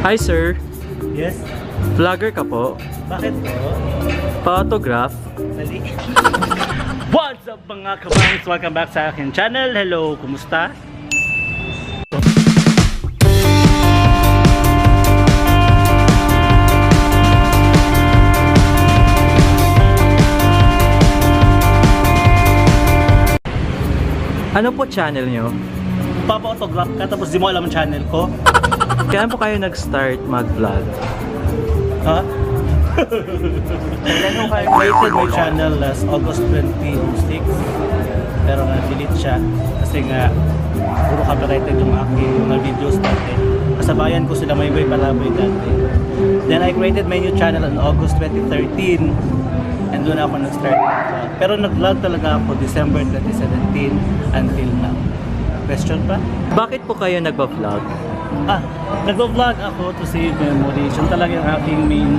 Hi, sir, Yes? Vlogger ka po? Bakit po? Pa-autograph? Dali. What's up, mga kabangs? Welcome back sa akin channel. Hello, kumusta? Ano po channel nyo? Papa-autograph ka tapos di mo alam ang channel ko? Kailan po kayo nag-start mag-vlog? Ha? Kailan po I kayo created my channel last August 2006, pero na-delete siya kasi nga puro copyrighted yung aking mga videos dati. Kasabayan ko sila May Boy Palaboy dati. Then I created my new channel on August 2013 and doon ako nag-start mag-vlog. Pero nag-vlog talaga ako December 2017 until now. Question pa? Bakit po kayo nagba-vlog? Ah, nagvo-vlog ako to save memories. Yun talaga yung aking main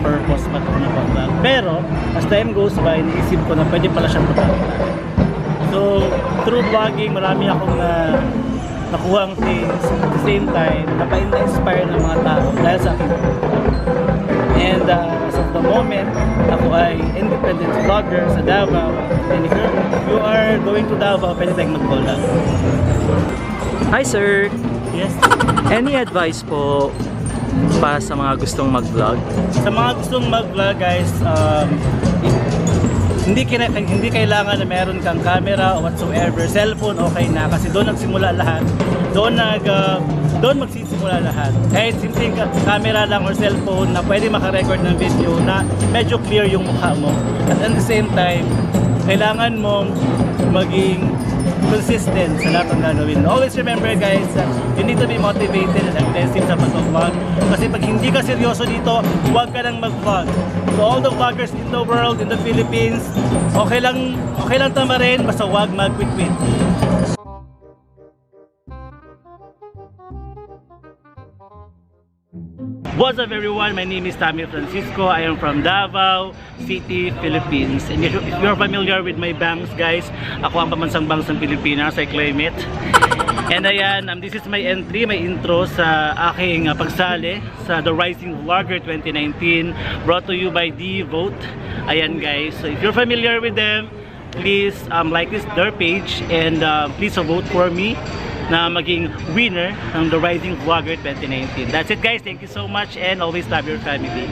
purpose ba't ako nagvo-vlog. Pero, as time goes by, iniisip ko na pwede pala siyang pag. So, through vlogging, marami akong na nakuha ang things. At the same time, napa-inspire ng mga tao dahil sa aking vlog. And as of the moment, ako ay independent vlogger sa Davao. And if you are going to Davao, pwede tayong mag-collab. Hi, sir! Yes? Any advice po para sa mga gustong mag-vlog? Sa mga gustong mag-vlog, guys, hindi kailangan na meron kang camera o whatsoever. Cellphone, okay na kasi doon nagsimula lahat. Doon magsisimula lahat. Kahit simpleng camera lang or cellphone na pwede makarecord ng video na medyo clear yung mukha mo. At the same time, kailangan mong maging consistent sa lahat ng gagawin. Always remember, guys, that you need to be motivated and aggressive sa pag-vlog. Kasi pag hindi ka seryoso dito, huwag ka nang mag-vlog. To all the vloggers in the world, in the Philippines, okay lang tama rin, basta huwag mag-quit-quit. What's up, everyone? My name is Tommy Francisco. I am from Davao City, Philippines. And if you're familiar with my bangs, guys, ako ang pambansang bangs ng Pilipinas. I claim it. And ayan, this is my entry, my intro sa aking pagsali sa The Rising Vlogger 2019, brought to you by D-Vote. Ayan, guys, so if you're familiar with them, please like this their page and please vote for me na maging winner ng The Rising Vlogger 2019. That's it, guys. Thank you so much and always love your family.